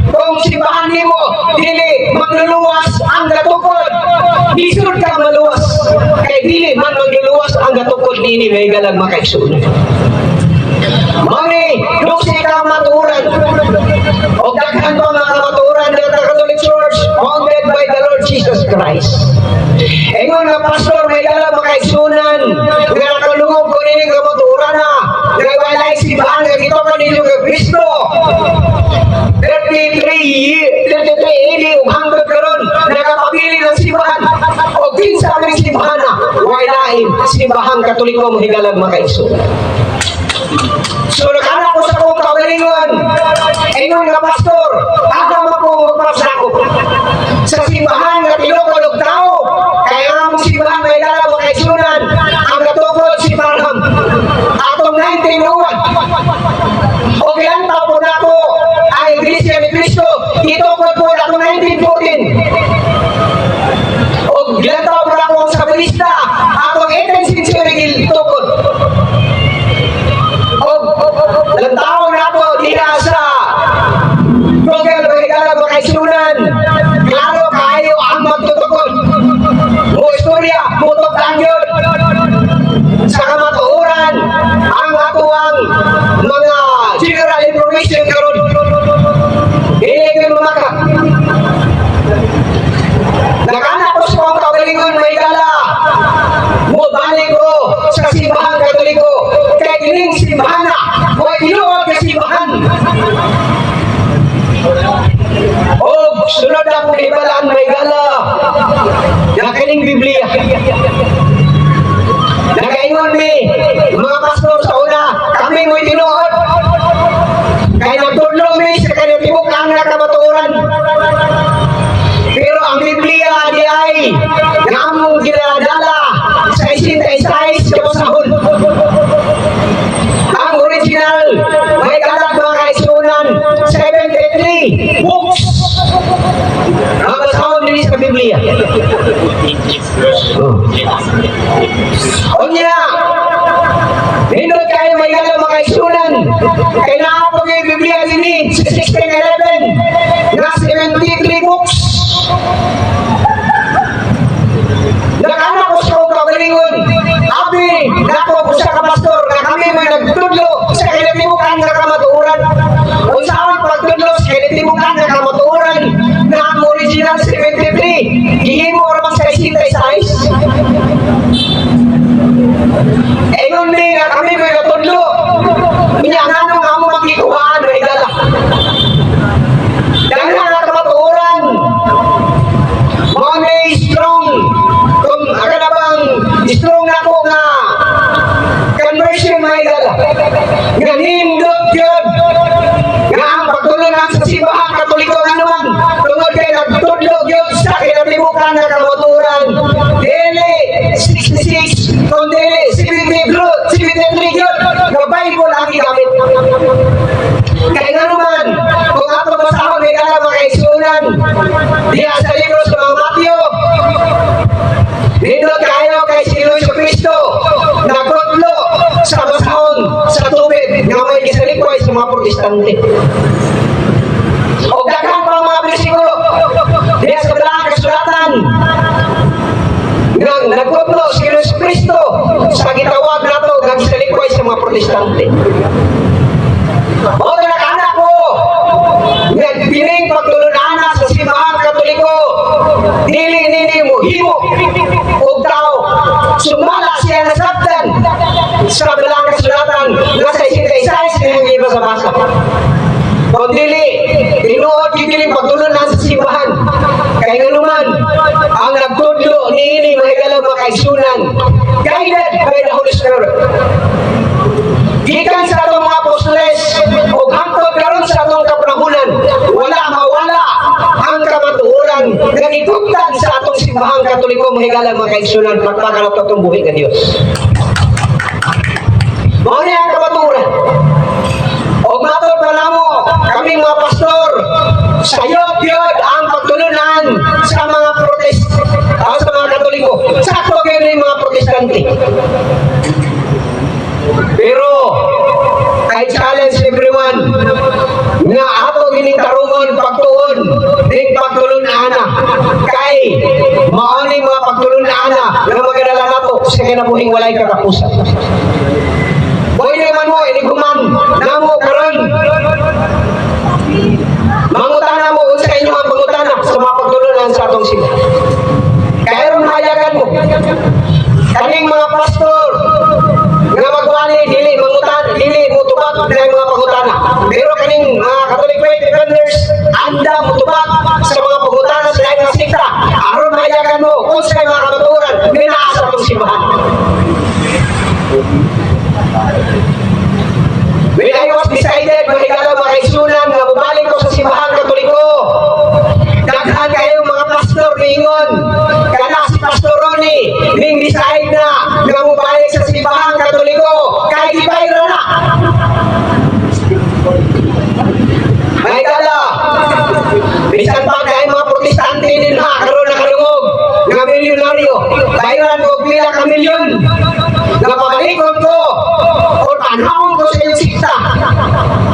Speaker 2: Kung simbahan nimo dili mangluluwas ang gatukod, lisod ka maluwas, kay dili man mangluluwas ang gatukod nini, mga higalang makaigsoon. Mao ni 12 ka kamatuoran o daghan pa mga kamatuoran ng Catholic Church founded by the Lord Jesus Christ. Ingon nga pastor, mga higala makaigsunan, nga nakalungog ko nini kamatuoran na nga walay simbahan nga gitukod ninyo kay Kristo. 33 year, 33 AD ug hangtod karon nakapabili ng simbahan o kinsa ning simbahan na way lain simbahang Katoliko, mga higalang makaigsunan. So nakana ko sa akong kaugalingon. Ingon nga pastor, agam ako magpasakop sa simbahan nga tinukod og tao. Kaya ang among simbahan, mga higala makaigsunan, ang natukod si Parham atong 1901. O gilantaw po nako ang Iglesia ni Cristo, gitukod po atong 1914. O gilantaw po nako ang Sabelista atong 18th century gitukod. O lantaw nato diha sa Google, mga higala makaigsunan, klaro kaayo ang magtutukod. Mo istorya, mutok yun. Sa kamatuoran, ang atuang mga general information karon dili gyud mamaka. Nakana ko sa akong kaugalingon, mga higala. Mo balik ko sa simbahan Katoliko. Kay kining simbahan na, o tinuod nga simbahan. O sunod akong hibalaan, mga higala, na kining Biblia. Nagaingon mi, mga pastor sa una, kami mo'y tinuod. Kay nagtudlo mi sa kinatibuk-an nga kamatuoran. Pero ang Biblia di ay nga among ginadala sa 66 ka basahon. Ang original, mga higala mga kaigsunan, 73 books ang basahon dinhi sa Biblia. Oh. Unya, nindot kayo, mga higala mga kaigsunan. Kay naa po yung Biblia dinhi sa 1611 nga 73 books. Nakana ko sa akong kaugalingon. Abi, nako ko sa kapastor nga kami may nagtudlo sa kinatibukan nga kamatuoran. Unsaon pagtudlo sa kinatibukan nga kamatuoran na ang original 73 gihimo ra man sa 66? Ingon mi nga kami may natudlo. Unya ngano nga amo magkikuhaan, mga higala? Dahil nga kamatuoran, mao ni strong kung aka na bang strong na ako nga conversion, mga higala, nga nindot yun nga ang pagtulunan sa simbahan Katoliko nga naman tungod kay nagtudlo yun sa kinatibukan nga kamatuoran, dili 66 kung dili 73 73 yun nga Bible ang gigamit. Kaya nga naman kung ato basahon, mga higala mga kaigsunan, diha sa libro sa mga Mateo, nindot kayo kay si Jesu Cristo nagkutlo sa basahon sa tubig nga may gisalikway sa mga Protestante. O daghan pa mga bersikulo diha sa Balaang Kasulatan nga nagkutlo si Jesu Cristo sa gitawag nato nga gisalikway sa mga Protestante. Mao na nakana ko nga pining pagtulunana sa simbahan Katoliko dili nini mo himo og tao, sumala siya nasabtan sa Balaang Kasulatan nga sa 66 niyang gibasa-basa. Kung dili, tinuod gyud kining pagtulunan sa simbahan. Kay nganuman, ang nagtudlo niini, mga higala mga kaigsunan, guided by the Holy Spirit. Gikan sa atong mga apostoles ug hangtod karon sa atong kapanahunan, wala mawala ang kamatuoran nga gitugtan sa atong simbahang Katoliko. Katoliko, mahigala, mga kaigsunan, palakpakan nato atong buhi nga Dios. Mao ni ang kamatuoran. Og matod pa namo, kami mga pastor, sayop yun ang pagtulunan sa mga protest, sa mga Katoliko. Sakto kayo ng mga Protestante. Pero, I challenge everyone nga ato gining tarungon pagtuon ning pagtulun-ana kay mao ni mga pagtulun-ana nga magadala nato sa kinabuhing walay katapusan. Pwede man mo, iniguman namo karon. Mangutana mo unsa inyo ang pangutana sa mga pagtulunan sa atong simbahan. Kaya ron hayagan mo. Kaning mga pastor nga magwali dili mangutan, dili mo tubag ng mga pangutana. Pero kaning mga Catholic Faith Defenders anda mo tubag sa mga pangutana sa laing mga sekta. Aron mahayagan mo kung sa mga kamatuoran nga naa sa atong simbahan. When I was decided, mahigala, mga kaigsunan, nga mubalik ko sa Simbahang Katoliko, daghan kayong mga pastor niingon, kana si Pastor Ronnie, ning decide na nga mubalik sa Simbahang Katoliko, kay gibayra na. Mahigala, bisan pa kay mga Protestante din ha, karon nakadungog, nga milyonaryo, bayaran ko pila ka milyon, nga pabalikon ko, o tanawon ko sa inyong sikta,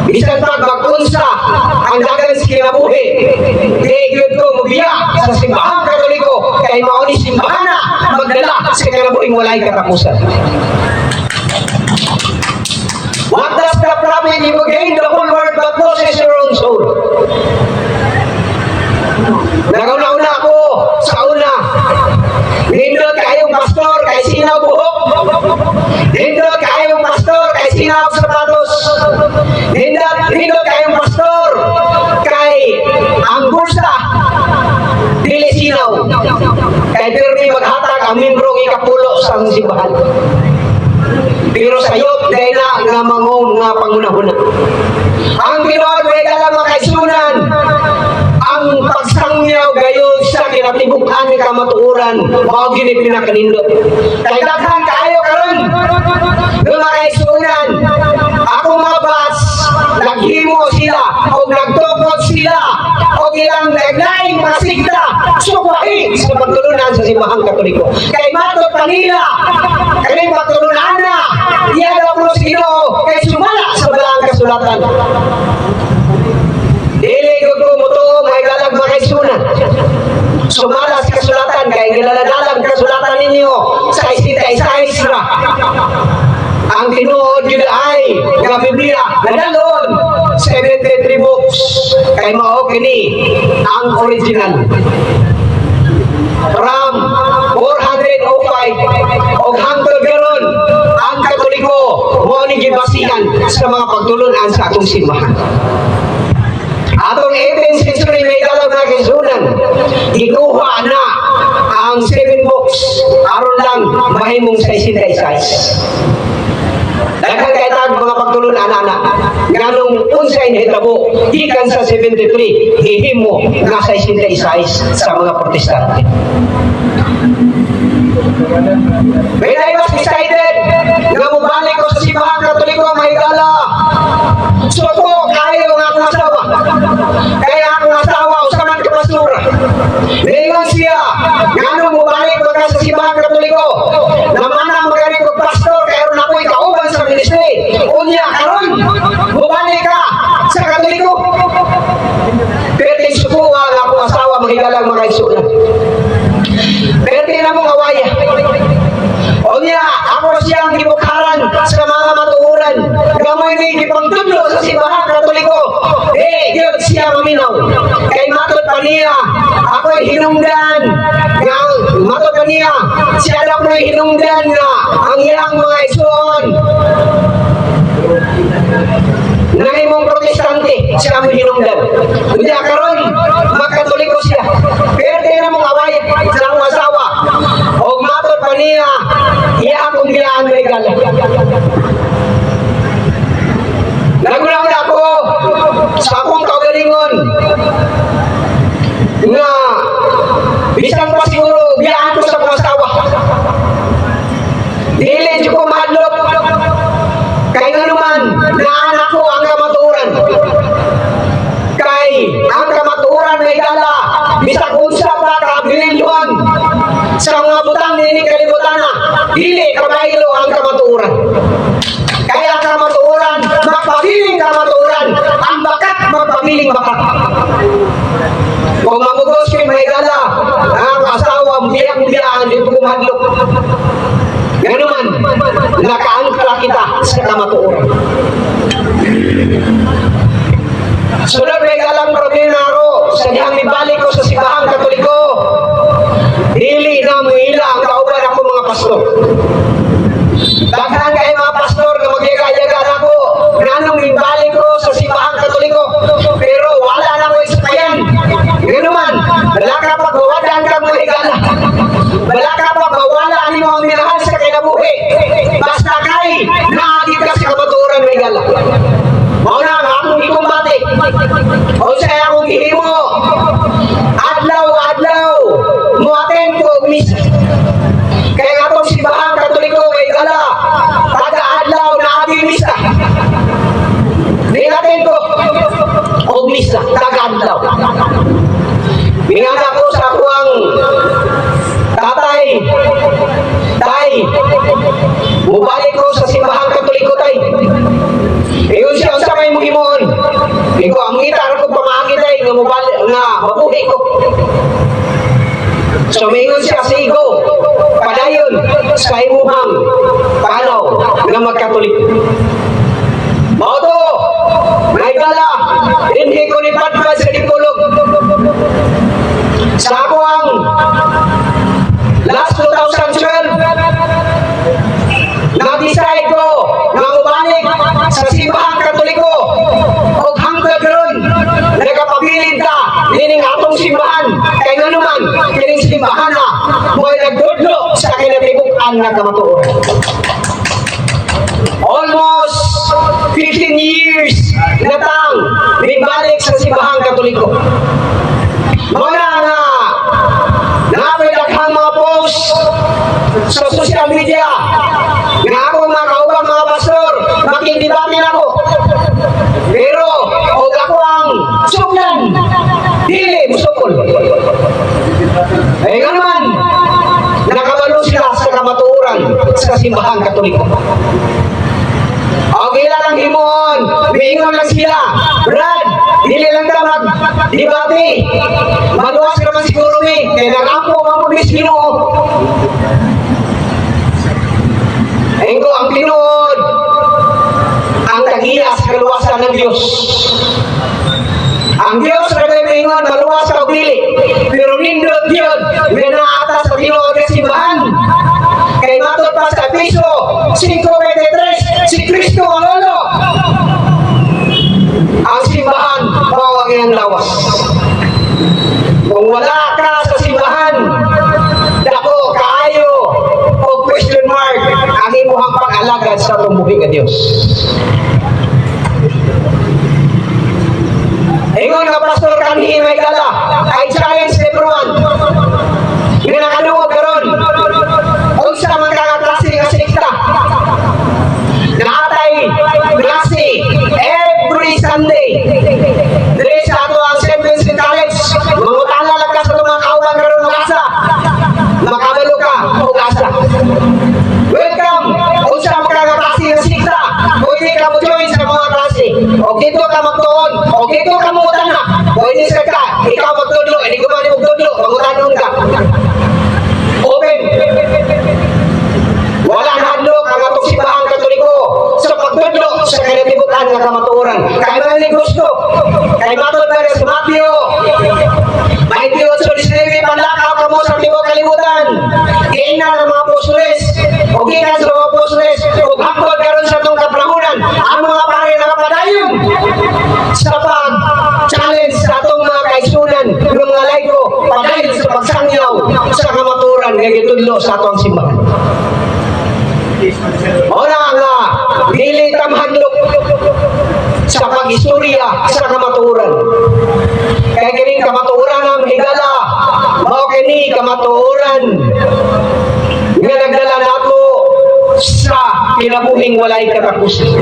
Speaker 2: bisan pa mag-unsa ang dagan sa kinabuhi, di gyud ko mubiya sa Simbahang Katoliko, kay mao ni simbahan na magdala sa kinabuhing walay katapusan. What does the profit if you gain the whole world but loses your own soul? Nagauna-una ako sa una. Nindot kayong pastor kay sinaw buhok. Nindot kayong pastor kay sinaw sapatos. Nindot kayong pastor kay ang bulsa dili sinaw. Kay pirmi maghatag ang membrong ikapulo sa simbahan. Pero sayop dahil na nga mangong nga pangunahuna. Ang tinuod, may mga kaigsunan, ang pagsangyaw gayon sa kinatibuk-an ni kamatuoran, mao gini pinakanindot. Kay daghan kaayo karon mga kaigsunan, ako mga bas, naghimo sila o nagtukod sila o ilang naglaing mga sikta sukwahi sa pagtulunan sa Simbahang Katoliko. Kay matod pa nila, kaning pagtulunan na, iya daw krus Ginoo kay sumala sa balaang kasulatan. Dili gud ko mutuo, mahigalag, mga kaigsunan. Sumala sa kasulatan kay gilaladalang kasulatan ninyo sa 66 ra. Ang tinuod yun ay nga Biblia nadalon 73 books kay mao kini ang original. From 405 og hangtod karon, ang Katoliko mao ni gibasihan sa mga pagtulunan sa atong simbahan. Atong 18th century, may dalaw na kaigsunan, gikuha na ang seven books aron lang mahimong 66. Daghan kay tag mga pagtulunan ana nganong unsay nahitabo gikan sa 73 gihimo nga 66 sa mga Protestante. When I was decided nga mobalik ko sa Simbahang Katoliko, mahigala, suko kayo nga akong asawa. Kaya akong asawa usa man ka pastora. Ningon siya, ngano mobalik ba ka sa Simbahang Katoliko? Namana mo gani kog pastor kay aron ako'y kauban sa ministry. Unya karon mobalik ka sa Katoliko. Perting sukuha nga akong asawa, mahigalang mga kaigsunan. Perti na mong awaya. Unya, ako siyang gibukaran sa mga matuoran. Gamoy ni gipangtudlo sa Simbahang Katoliko. Eh, gyud siya maminaw. Kay matod pa niya, ako'y hinungdan. Nga, matod pa niya, siya daw ko'y hinungdan nga ang iyang mga igsoon nahimong Protestante, siya ang hinungdan. Unya karon magkatoliko siya. Pero na mong away sa akong asawa. Og matod pa niya, iya akong biyaan, may gala. Naguna ako sa akong kaugalingon nga bisan pa siguro biyaan ko sa Naa nako ang kamatuoran. Kay ang kamatuoran, mga higala, bisag unsa pa kaabililhan sa mga butang niini kalibutan, dili kabaylo ang kamatuoran. Kaya ang kamatuoran, magpabiling kamatuoran, ang bakat magpabiling bakat. Kung mamugos kay, mga higala, ang asawa biyak-biyaan dito kumahadlok. Nganuman, nakaangkla kita sa kamatuoran. Sunod, may galang problema ako sa dihang mibalik ko sa Simbahang Katoliko. Dili na muila ang kauban ako mga pastor. Daghan kay mga pastor nga magyaga-yaga nako nganong mibalik ko sa Simbahang Katoliko. Pero wala na ko ispayan. Nganuman, wala ka pagbawadan ka, mga higala. Wala ka pagmawala nimo ang minahal sa kinabuhi. Basta kay naagi ka sa kamatuoran, mga higala. Mao na ang akong gikumbate. Unsa akong gihimo? Adlaw-adlaw mo-attend ko og misa. Kaya nga atong Simbahang Katoliko, mga higala, kada adlaw naagi misa. Ni-attend ko og misa kada adlaw. Mingana ko sa akuang tatay, "Tay, mubalik ko sa Simbahang Katoliko, Tay." Ingon siya, "Unsa may imong himuon?" Ingon ko, "Ang ngita ko pamaagi, Tay, nga mubalik nga mabuhi ko." So mingon siya, "Sige, go, padayon sa imuhang panaw nga magkatolik." Mao to, mga higala, dinhi ko ni padpad sa Dipolog. Sa ako ang last 2012, na-decide ko nga mubalik sa Simbahang Katoliko og hangtod karon nagapabilin ta nining atong simbahan, kay nganuman kining simbahan na mo'y nagtudlo sa kinatibuk-an nga kamatuoran. Almost 15 years na tang mibalik sa Simbahang Katoliko. Mao na nga naapay daghang mga post sa social media nga ako mga kaubang mga pastor makigdebate nako. Pero og ako ang suklan, dili musukol. Eh nga naman, nakabalo sila sa kamatuoran sa Simbahang Katoliko. Ang ila lang himuon, miingon lang sila, "Brad, dili lang ta mag debate. Maluwas naman siguro mi, kaya nag-ampo man mo mis Ginoo." Ingo ang tinuod, ang tagiya sa kaluwasan ng Diyos. Ang Diyos na may maingon, maluwas ka o dili. Pero nindot yun, nga naata sa tinuod nga simbahan. Kay matod pa sa Efeso 5:23, si Kristo ang ulo. Ang simbahan, mao ang iyang lawas. Kung wala ka sa simbahan, dako kaayo o question mark ang imuhang pag-alagad sa tumuhi nga Dios. Ingon nga Pastor kanhi, mga higala, I challenge everyone nga nakadungog karon, unsa man ka nga klase nga sekta, naatay klase every Sunday diri sa ato ang St. Vincent College. Mangutana lang ka sa itong mga kauban karon og asa makabalo ka og asa. Welcome. Unsa man ka nga klase nga sekta, pwede ka mo join sa mga klase o dito ka magtuon o dito ka mangutana. Pwede sa ka ikaw magtudlo, hindi ko man magtudlo, mangutanon ka. Open. Wala hadlok ang atong Simbahang Katoliko sa pagtudlo sa kinatibukan nga kamatuoran. Kay man ni gusto. Kay matod pa sa Mateo 28:19, "Panlakaw kamo sa tibuok kalibutan." Giingnan ang mga apostoles o gikan sa mga apostoles ug hangtod karon sa atong kapanahunan, ang mga pare nakapadayon sa pag-challenge sa atong mga kaigsunan ng mga laiko padayon sa pagsangyaw sa kamatuoran nga gitudlo sa atong simbahan. Mao na nga dili ta mahadlok sa pag-istorya sa kamatuoran. Kay kining kamatuoran ang higala, mao kini kamatuoran nga nagdala nato sa kinabuhing walay katapusan.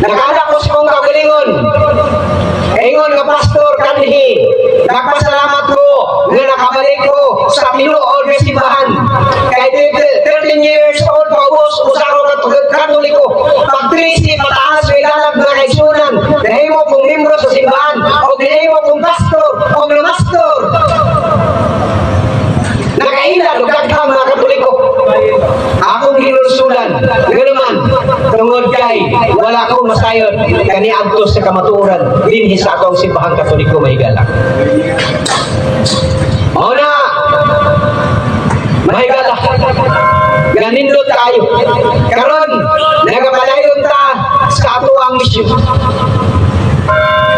Speaker 2: Nakaala ko sa kong kagalingon. Ingon nga, "Pastor kanhi, nagpasalamat ko nga nakabalik ko sa tinuod nga simbahan. Kay 13 years old paubos, usa ko ka Katoliko. Pag 13 pataas may galag, mga kaigsunan, nahimo kong membro sa simbahan o nahimo kong pastor o na-master. Nakaila og daghang mga Katoliko. Akong hinulsulan, nga naman, tungod kay wala ko masayod kaniadto sa kamatuoran dinhi sa akong simbahang Katoliko, mahigala. Mao na, mahigala, ganindot tayo. Karon, nagapadayon ta sa ato ang misyon.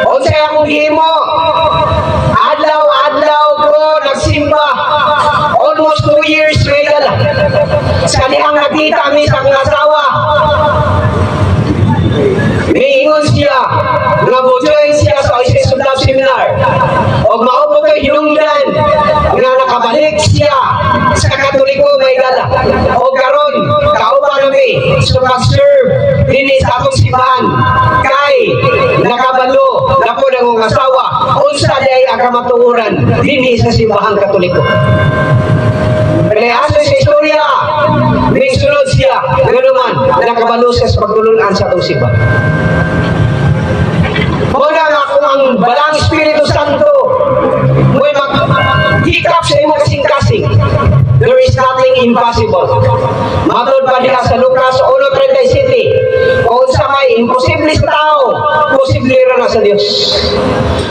Speaker 2: Unsay akong gihimo? Adlaw-adlaw ko nagsimba. Almost 2 years, mahigala. Sa dihang nakita mi sa akong asawa, miingon siya nga mo-join siya sa Oasis of Love Seminar. Og mao po kay hinungdan nga nakabalik siya sa Katoliko, mahigala. Og karon kauban nami sa pag-serve dinhi sa atong simbahan kay nakabalo na po ng asawa unsa diay ang kamatuoran dinhi sa simbahang Katoliko. Kaya aso sa istorya, ning sunod siya, nga naman, nakabalo siya sa pagtulunan sa atong simbahan. Mao na nga kung ang Balaang Espiritu Santo mo'y maghikap sa imong kasing-kasing, there is nothing impossible. Matod pa diha sa Lucas 1:37, kung sa may imposible sa tao, posible ra na sa Dios.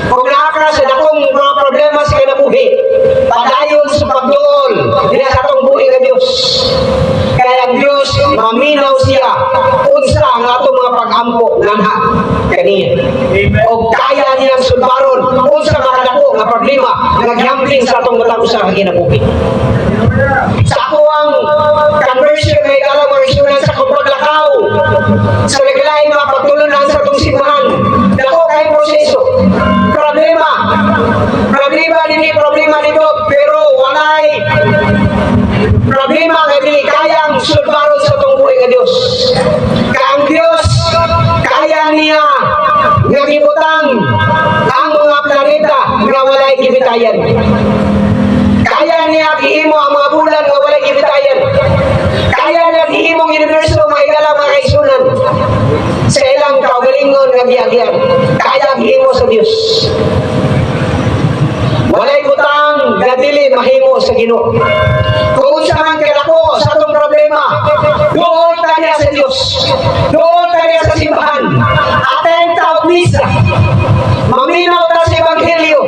Speaker 2: Kung naa ka sa dakong mga problema sa kinabuhi, padayon sa pagduol diha sa atong buhi nga Dios. Kaya ang Dios, maminaw siya unsa ang atong mga pag-ampo nganha kaniya. O kaya niyang sulbaron unsa makadako nga problema nga gihambling sa atong matag usa ka kinabuhi. Sa ako ang conversion, may alam mga igsunan, sa akong paglakaw sa naglaing mga pagtulunan sa atong simbahan. Dako kay proseso. Problema. Problema dinhi, problema dito, pero walay problema nga dili kayang sulbaron sa atong buhi nga Dios. Kay ang Dios, kaya niya nga gibutang ang mga planeta nga walay gibitayan. Kaya niya gihimo ang mga bulan nga walay gibitayan. Kaya niya gihimo ang universo, mahigala, mga kaigsunan, sa ilang kaugalingon nga giagyan. Kaya gihimo sa Dios. Walay butang nga dili mahimo sa Ginoo. Kung unsa man kadako sa atong problema, duol ta niya sa Dios. Duol ta niya sa simbahan. Attend ta og misa. Maminaw ta sa ebanghelyo.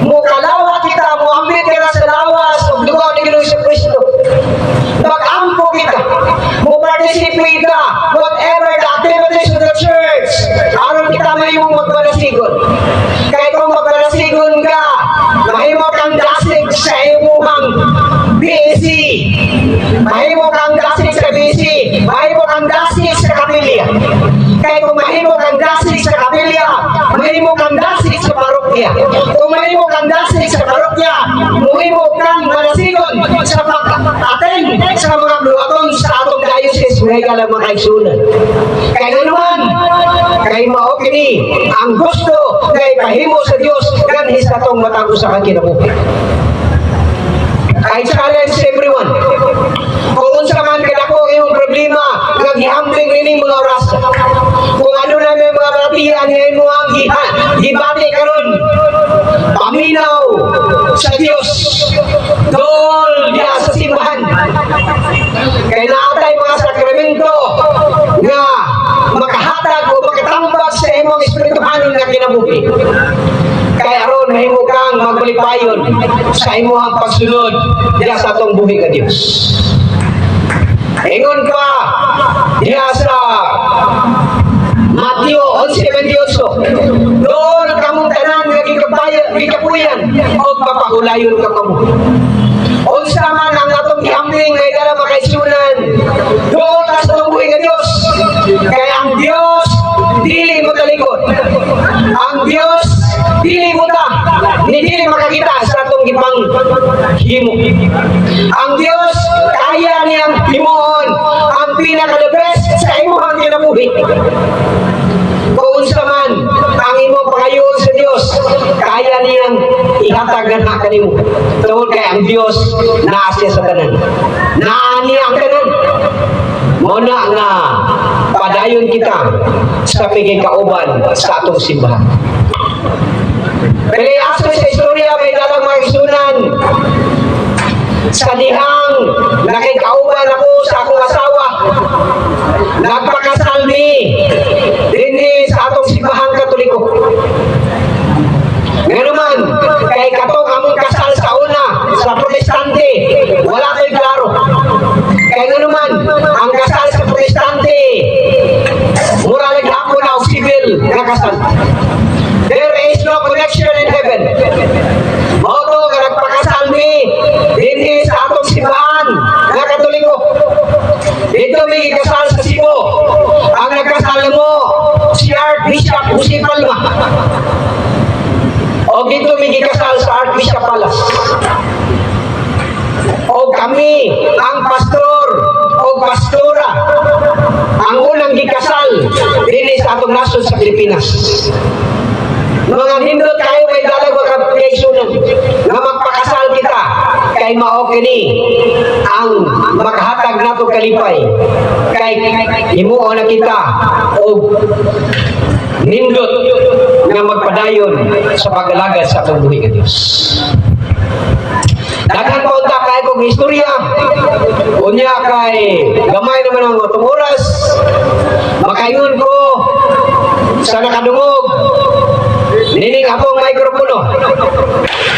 Speaker 2: Mukalawa kita, muambit kita sa lawas ug dugo ni Ginoong Kristo. Mag-ampo kita. Mo-participate ka whatever the activities of the church. Aron kita mahimong magbalasigon. Kaya kung magbalasigon ka, mahimo kang dasig sa imuhang BAC. Mahimo kang dasig sa BAC. Mahimo kang dasig sa kapilya. Kaya kung mahimo kang dasig sa kapilya, mahimo kang dasig sa parokya. Kung mahimo kang dasig sa parokya, mahimo kang malasigon sa pag-attend sa mga buhaton sa atong diocese, mga mga kaigsunan. Kaya nga naman, kay mao kini ang gusto nga ipahimo sa Dios nganhi sa atong matag usa ka kinabuhi. I challenge everyone. Kung unsa man kadako ang imong problema nga gihambling nining mga oras. Kung ano na may mga balatian nga imo ang gibati karon, paminaw sa Dios. Duol diha sa simbahan. Kay naatay mga sakramento nga makahatag o makatambag sa imong espirituhanon nga kinabuhi. Kay aron mahimo kang magbalipayon sa imong pagsunod diha sa atong buhi nga Dios. Ingon pa diha sa Mateo 11:28, "Duol kamong tanan nga gikapuyan og papahulayon ka kamo." Unsa man ang atong gihambling nga igala, mga kaigsunan, duol ta sa atong buhi nga Dios. Kay ang Dios dili mo talikod. Ang Dios dili mo ta ni dili makakita sa atong gipang himo. Ang Dios, kaya niyang himuon ang pinaka the best sa imong kinabuhi. unsa man ang imong pangayoon sa Dios, kaya niyang ihatag na kanimo. Tungod kay ang Dios naa siya sa tanan. Naa niya ang tanan. Mao na nga padayon kita sa pagkikauban sa atong simbahan. Pero aso sa istorya, mga higalang mga igsuonan, sa dihang nakikauban ako sa akong asawa, nagpakasal mi dinhi sa atong simbahang Katoliko. Nganuman, kay katong among kasal sa una, sa Protestante, wala ko'y klaro. Kay nganuman, ang kasal sa Protestante, mura lang hapon na og civil nga kasal. There is no connection in heaven. Mao to nga nagpakasal mi dinhi sa atong simbahan nga Katoliko. Didto mi gikasal sa Cebu. Ang nagkasal mo si Archbishop Jose Palma. O didto mi gikasal sa Archbishop Palace. O kami ang pastor o pastora ang unang gikasal dinhi sa atong nasod sa Pilipinas. Mga nindot kayo, mga higalang mga kaigsuonan, nga magpakasal kita kay mao kini ang makahatag nato kalipay kay himuon na kita og nindot nga magpadayon sa pag-alagad sa atong buhi nga Dios. Daghan pa unta kay kong istorya. Unya kay gamay naman ang atong oras. Makaingon ko sa nakadungog nining akong mikropono.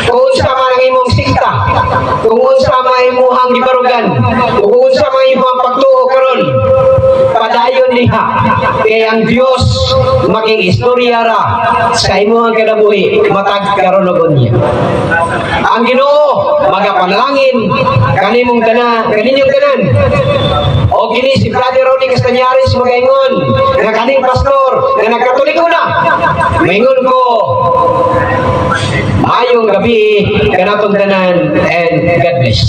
Speaker 2: Kung unsa man ang imong sikta, kung unsa man imong gibarugan, kung unsa man imong pagtuo karon, padayon diha kay ang Dios maging istorya ra sa imong kinabuhi matag karon ug unya. Ang Ginoo magapanalangin kanimong tanan, kaninyong tanan. O kini si Brother Ronnie Castañares magaingon nga kaning pastor nga nagkatoliko na. Maingon ko, maayong gabi kanatong tanan and God bless.